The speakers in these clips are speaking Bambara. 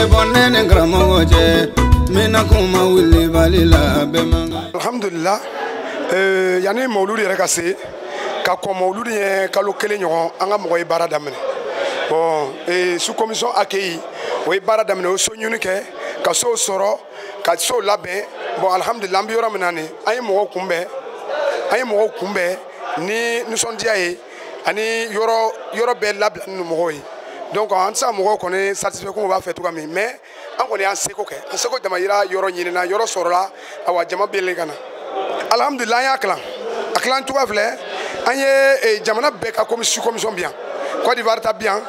Bonne karamɔgɔ cɛ mina kuma wuli bali la bɛɛ man kan. Alhamdulillah, yanni mawuludu yɛrɛ ka se ka kɔn mawuludu ye kalo kelen ɲɔgɔn, an ka mɔgɔ ye baara daminɛ. Bon, sous commission accueil o ye baara daminɛ, o ye so ɲini kɛ ka sow sɔrɔ ka sow labɛn. Bon, alhamdulillah, an bɛ yɔrɔ min na nin, an ye mɔgɔw kunbɛn, an ye mɔgɔw kunbɛn ni nisɔndiya ye ani yɔrɔ yɔrɔ bɛɛ labila ni mɔgɔw ye. Donc an tɛ se ka mɔgɔw kɔni satisfait komi u b'a fɛ cogoya min, mais an kɔni y'an seko kɛ, an seko damayira yɔrɔ ɲinina, yɔrɔ sɔrɔla, awa jama bɛlen ka na. Alhamdulillah, an y'a kalan, a kalan cogoya filɛ, an ye jamana bɛɛ ka sous commission bi yan, Côte d'Ivoire ta bi yan,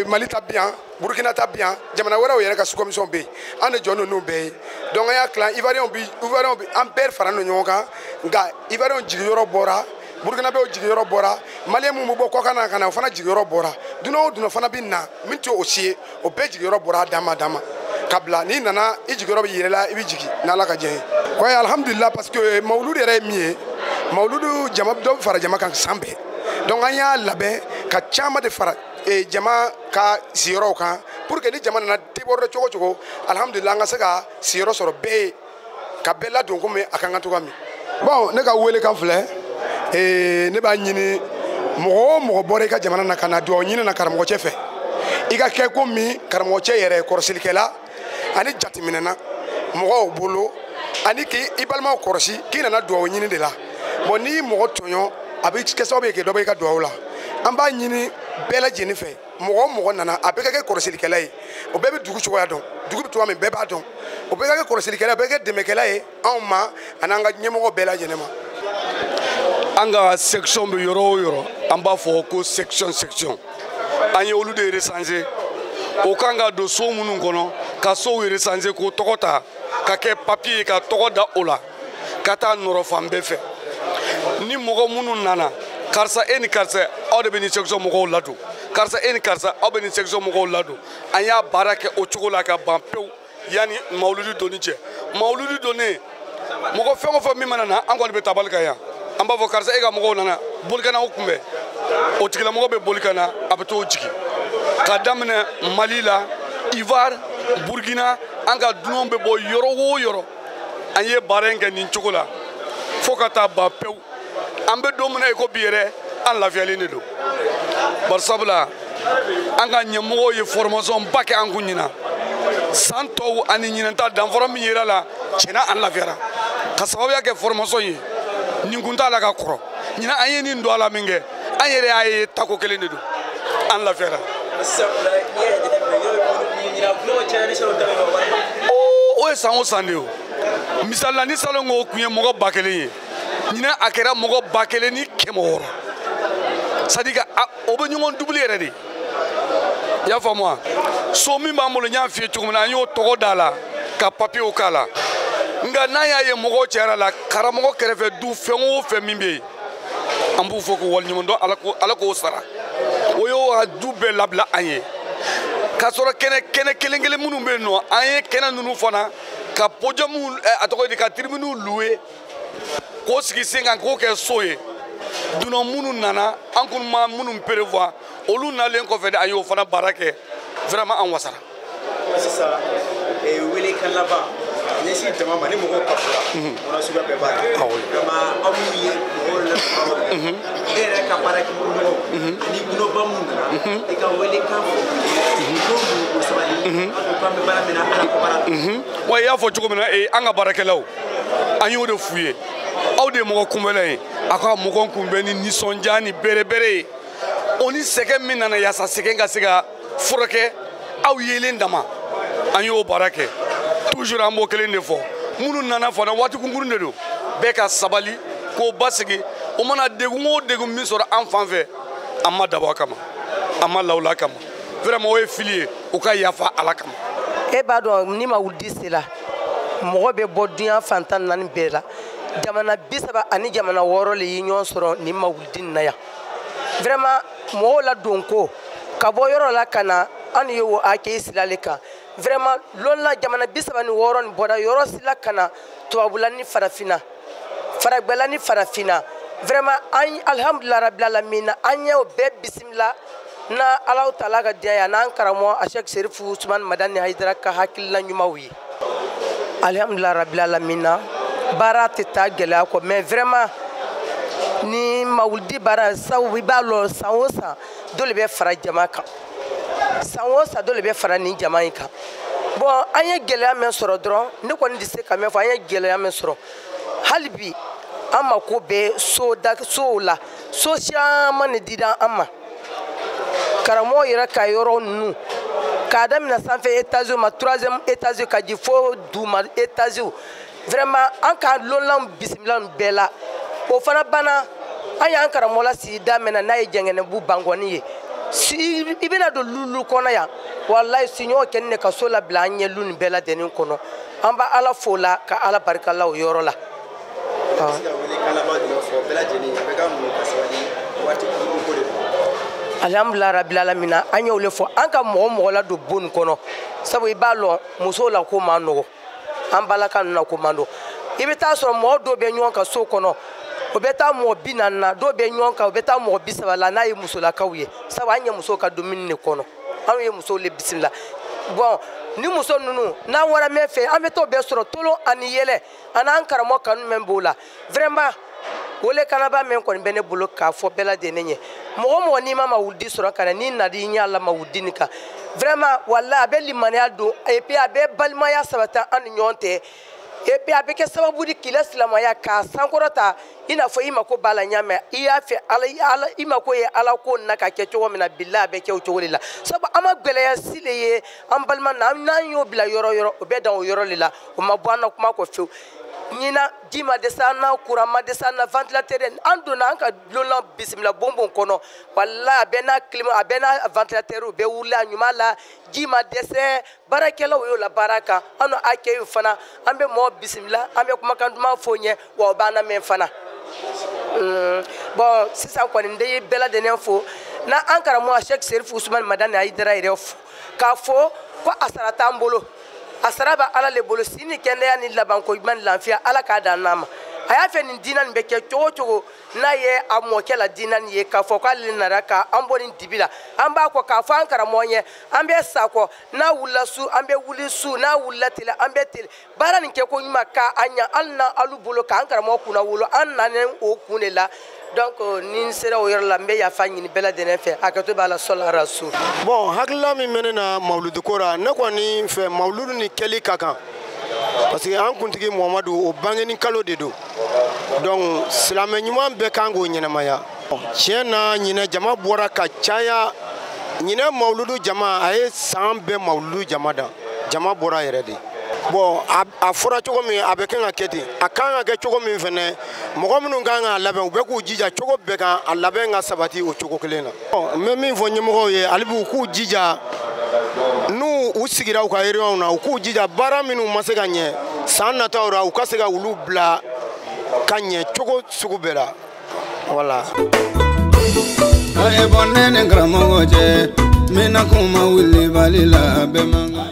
Mali ta bi yan, Burkina ta bi yan, jamana wɛrɛw yɛrɛ ka sous commission bɛ yen, an de jɔ ninnu bɛɛ ye. Donc an y'a kalan, Ivoirien bi, Ivoirien bi, an bɛɛ fara ɲɔgɔn kan, nka Ivoirien jigiyɔrɔ bɔra, Burkinabɛw jigiyɔrɔ bɔra, Malien mun bɛ bɔ kɔkan na ka na, o fana jigiyɔrɔ bɔra, dunan o dunan fana bɛ na min tɛ o si ye, o bɛɛ jigiyɔrɔ bɔra a dan ma dan ma ka bila. N'i nana, i jigiyɔrɔ bɛ yɛlɛ la, i bɛ jigin n'Ala ka diɲɛ ye. Ouais, alhamdulillah, parce que mawuludu yɛrɛ ye min ye, mawuludu jama dɔ bɛ fara jama kan san bɛɛ. Donc an y'a labɛn ka caman de fara jama ka sigiyɔrɔw kan pour que ni jama nana déborder cogo o cogo, alhamdulillah, an ka se ka sigiyɔrɔ sɔrɔ bɛɛ ye, ka bɛɛ ladon komi a kan ka cogoya min. Bon, ne ka welekan filɛ, ne b'a ɲini mɔgɔ o mɔgɔ bɔra i ka jamana na ka na dugawu ɲini na karamɔgɔ cɛ fɛ, i ka kɛ komi karamɔgɔ cɛ yɛrɛ kɔrɔsilikɛla ani jateminɛna mɔgɔw bolo, ani k'i balimaw kɔrɔsi k'i nana dugawu ɲini de la. Bon, n'i mɔgɔ tɔɲɔ, a bɛ kɛ sababu ye k'i dɔ bɔ i ka dugawu la. An b'a ɲini bɛɛ lajɛlen fɛ, mɔgɔ o mɔgɔ nana, a bɛɛ ka kɛ kɔrɔsilikɛla ye, o bɛɛ bɛ dugu cogoya dɔn, dugu bɛ cogoya min bɛɛ b'a dɔn, o bɛɛ ka kɛ kɔrɔsilikɛla ye, o bɛɛ ka kɛ dɛmɛkɛla ye anw ma ani an ka ɲɛmɔgɔ bɛɛ lajɛlen ma. An ka section bɛ yɔrɔ o yɔrɔ, an b'a fɔ ko section section, an ye olu de recenser, o kan ka don so minnu kɔnɔ, ka sow recenser k'o tɔgɔ ta ka kɛ papier ye ka tɔgɔ da o la ka taa nɔrɔ fan bɛɛ fɛ. Ni mɔgɔ minnu nana, karisa e ni karisa aw de bɛ nin section mɔgɔw ladon, karisa e ni karisa aw bɛ nin section mɔgɔw ladon. An y'a baara kɛ o cogo la ka ban pewu yanni mawuludu donni cɛ. Mawuludu donnen, mɔgɔ fɛn o fɛn min mana na, an kɔni bɛ tabali kan yan, an b'a fɔ karisa e ka mɔgɔw nana, boli ka na o kunbɛn, o tigilamɔgɔ bɛ boli ka na, a bɛ t'o jigin. Ka daminɛ Mali la, Ivoire, Burkina, an ka dunanw bɛ bɔ yɔrɔ o yɔrɔ, an ye baara in kɛ nin cogo la fo ka taa ban pewu. An bɛ don min na i ko bi yɛrɛ, an lafiyalen de don, bari sabula an ka ɲɛmɔgɔw ye formation ba kɛ an kun ɲina. San tɔw ani ɲinɛta danfara min yera la, tiɲɛna an lafiyara ka sababuya kɛ formation ye. Nin kun t'a la ka kɔrɔ, ɲinɛ an ye nin don a la min kɛ, an yɛrɛ y'a ye tako kelen de don, an lafiyara. O ye san o san de ye o. Misali la, ni salon ko kun ye mɔgɔ 1000 ye, ɲinɛ a kɛra mɔgɔ 1600. C'est à dire que o bɛ ɲɔgɔn dubili yɛrɛ de. I y'a faamu wa? So min b'an bolo, n y'a f'i ye cogo min na, an y'o tɔgɔ d'a la ka papiyew k'a la. Nka n'an y'a ye mɔgɔw cayara la, karamɔgɔ kɛrɛfɛ du fɛn o fɛn min bɛ yen, an b'u fɔ k'u waleɲuman dɔn, Ala k'o sara. O y'o ka du bɛɛ labila an ye. K'a sɔrɔ kɛnɛ kɛnɛ kelen kelen minnu bɛ yen nɔ, an ye kɛnɛ ninnu fana ka podium, a tɔgɔ ye di, ka tribune louer k'o sigi sen kan k'o kɛ so ye. Dunan minnu nana, an kun ma minnu prévoir, olu nalen kɔfɛ de, an y'o fana baara kɛ. Vraiment an wasara. Sisan, welekan laban ɲɛsin jama ma, ni mɔgɔw kafora mɔnɔ suguya bɛɛ b'a la. Vraiment, aw minnu ye mɔgɔw ladon, e yɛrɛ ka baarakɛɲɔgɔnw ani gundoba minnu nana, i ka welekan fɔ u ye n'o mun ko sabali, an ko k'an bɛ baara min na, Ala ko baara. Wa i y'a fɔ cogo min na, an ka baarakɛlaw, an y'o de f'u ye, aw de ye mɔgɔ kunbɛnna ye, a ka mɔgɔ kunbɛn ni nisɔndiya ni bɛrɛbɛrɛ ye, o ni sɛgɛn min nana yaasa sɛgɛn ka se ka furakɛ aw yelen dama, an y'o baara kɛ. Toujours an b'o kelen de fɔ, minnu nana fana waati kunkurun de don, bɛɛ ka sabali k'o basigi. O mana degun o degun min sɔrɔ an fan fɛ, an ma dabɔ a kama, an ma lawula kama, vraiment o ye fili ye, u ka yafa Ala kama. E b'a dɔn ni mawuludi sera, mɔgɔ bɛ bɔ diɲɛ fan 14 bɛɛ la, jamana 30 ani jamana 6 le ye ɲɔgɔn sɔrɔ nin mawuludi nin na yan. Vraiment mɔgɔw la don ko ka bɔ yɔrɔ la ka na, an ye o accueil sira le kan. Vraiment lon la jamana 36 nin bɔra yɔrɔ si la ka na, tubabula ni farafinna, faragbɛla ni farafinna. Vraiment an alhamdulillah rabbil alamin, an y'o bɛɛ bisimila. Na Alaw Taala ka diya ye n'an karamɔgɔ a Sɛki Serifu Usumani Madani Hayidara ka hakilina ɲumanw ye. Alihamudulila rabil alamina, baara tɛ taa gɛlɛya kɔ, mais vraiment ni mawulidi baara sabu i b'a lɔn san o san dɔ de bɛ fara jama kan, san o san dɔ de bɛ fara nin jama in kan. Bon, an ye gɛlɛya min sɔrɔ dɔrɔn, ne kɔni tɛ se ka min fɔ, an ye gɛlɛya min sɔrɔ hali bi an mako bɛ so da sow la, so caman de dira an ma. Karamɔgɔ yɛrɛ ka yɔrɔ ninnu k'a daminɛ sanfɛ étage ma, troisième étage ka jigin fo duguma étage, vraiment an ka lonlanw bisimila nin bɛɛ la. O fana banna, an y'an karamɔgɔ la sigida min na n'a ye Jɛngɛnɛbu Bankɔni ye, i bɛna don lulu kɔnɔ yan, walayi siɲɔgɔn kɛ ne ka so labila an ɲɛ lu nin bɛɛ lajɛlen kɔnɔ. An bɛ Ala fo la ka Ala barika la o yɔrɔ la. Alhamdulillah rabbil alamina, an y'o le fɔ an ka mɔgɔ mɔgɔ la don bon kɔnɔ, sabu i b'a lɔn musow la ko man nɔgɔ, an balaka ninnu na ko man nɔgɔ. I bɛ taa sɔrɔ mɔgɔ dɔw bɛ ɲɔgɔn kan so kɔnɔ, o bɛ taa mɔgɔ 40 na, dɔw bɛ ɲɔgɔn kan o bɛ taa mɔgɔ 30 la, n'a ye musolakaw ye, sabu an ye musow ka dumuni de kɔnɔ, anw ye musow le bisimila. Bon, ni muso ninnu n'an wara min fɛ, an bɛ t'o bɛɛ sɔrɔ tolon ani yɛlɛ ani an karamɔgɔ kanu min b'o la. Vraiment wele kanaba min kɔni bɛ ne bolo k'a fɔ bɛɛ lajɛlen ye, mɔgɔ mɔgɔ n'i ma mawuludi sɔrɔ ka na, n'i nana i ɲɛ la mawuludi nin kan, vraiment walahi a bɛ limaniya don, et puis a bɛ balimaya sabati an ni ɲɔgɔn cɛ, et puis a bɛ kɛ sababu de k'i la silamɛya k'a sankɔrɔta, i n'a fɔ i mako b'a la ɲa mɛn, i y'a fɛ Ala i mako ye Ala ko na ka kɛ cogo min na, bilahi a bɛ kɛ o cogo de la. Sabu an ma gɛlɛya si de ye an balima na, n'an y'o bila yɔrɔ yɔrɔ, o bɛ dan o yɔrɔ de la, o ma bɔ an na kuma kɔ fiyewu. Ɲinan ji ma dɛsɛ an na, courant ma dɛsɛ an na, ventilateur an donna an ka bulonla bisimila bonbon kɔnɔ, walahi a bɛɛ n'a clim, a bɛɛ n'a ventilateur bɛɛ wulila a ɲuman la, ji ma dɛsɛ, baarakɛlaw y'o la baara kan, an n'o accueil fana, an bɛ mɔgɔ bisimila, an bɛ kumakan duman fɔ ɲɛ, wa o b'an lamɛn fana. Bon, sisan kɔni n bɛ bɛɛ lajɛlen fo, n'an karamɔgɔ Sɛki Serifu Usumani Madani Hayidara yɛrɛ fo k'a fɔ ko a sara t'an bolo, a sara bɛ Ala le bolo, si ni kɛnɛya ni labanko ɲuman ni lafiya Ala k'a dan n'a ma. A y'a fɛ nin diinɛ nin bɛ kɛ cogo o cogo, n'a ye a mɔkɛ la diinɛ nin ye k'a fɔ k'ale nana k'an bɔ nin dibi la, an b'a kɔ k'a fɔ an karamɔgɔ ɲɛ, an bɛ sa kɔ, n'a wulila su an bɛ wuli su, n'a wulila tele an bɛ tele, baara nin kɛ ko ɲuman k'a ɲɛ hali n'alu bolo k'an karamɔgɔ kunna wolo, an nanen o kun de la. Donc ni n sera o yɔrɔ la, n bɛ yafa ɲini bɛɛ lajɛlen fɛ, hakɛto b'a la, sɔla rasul. Bon, hakilila min bɛ ne na mawuludu ko la, ne kɔni fɛ mawuludu ni kɛli ka kan, parce que an kuntigi Muhamadu o bangeni kalo de don, donc silamɛ ɲuman bɛɛ kan k'o ɲɛnamaya. Tiɲɛ na ɲinɛ jama bɔra ka caya, ɲinɛ mawuludu jama a ye san bɛɛ mawuludu jama dan, jama bɔra yɛrɛ de. Bon, a fɔra cogo min a bɛ kan ka kɛ ten, a kan ka kɛ cogo min fɛnɛ, mɔgɔ minnu kan k'a labɛn u bɛ k'u jija cogo bɛɛ kan a labɛn ka sabati o cogo kelen na. N bɛ min fɔ ɲɛmɔgɔw ye, hali bi u k'u jija, n'u u sigira u ka réunion na, u k'u jija baara minnu ma se ka ɲɛ san nataw la, u ka se ka olu bila ka ɲɛ cogo sugu bɛɛ la. Voilà. A ye bɔ ne ni karamɔgɔ cɛ, n bɛna kuma wulibali la bɛɛ man kan.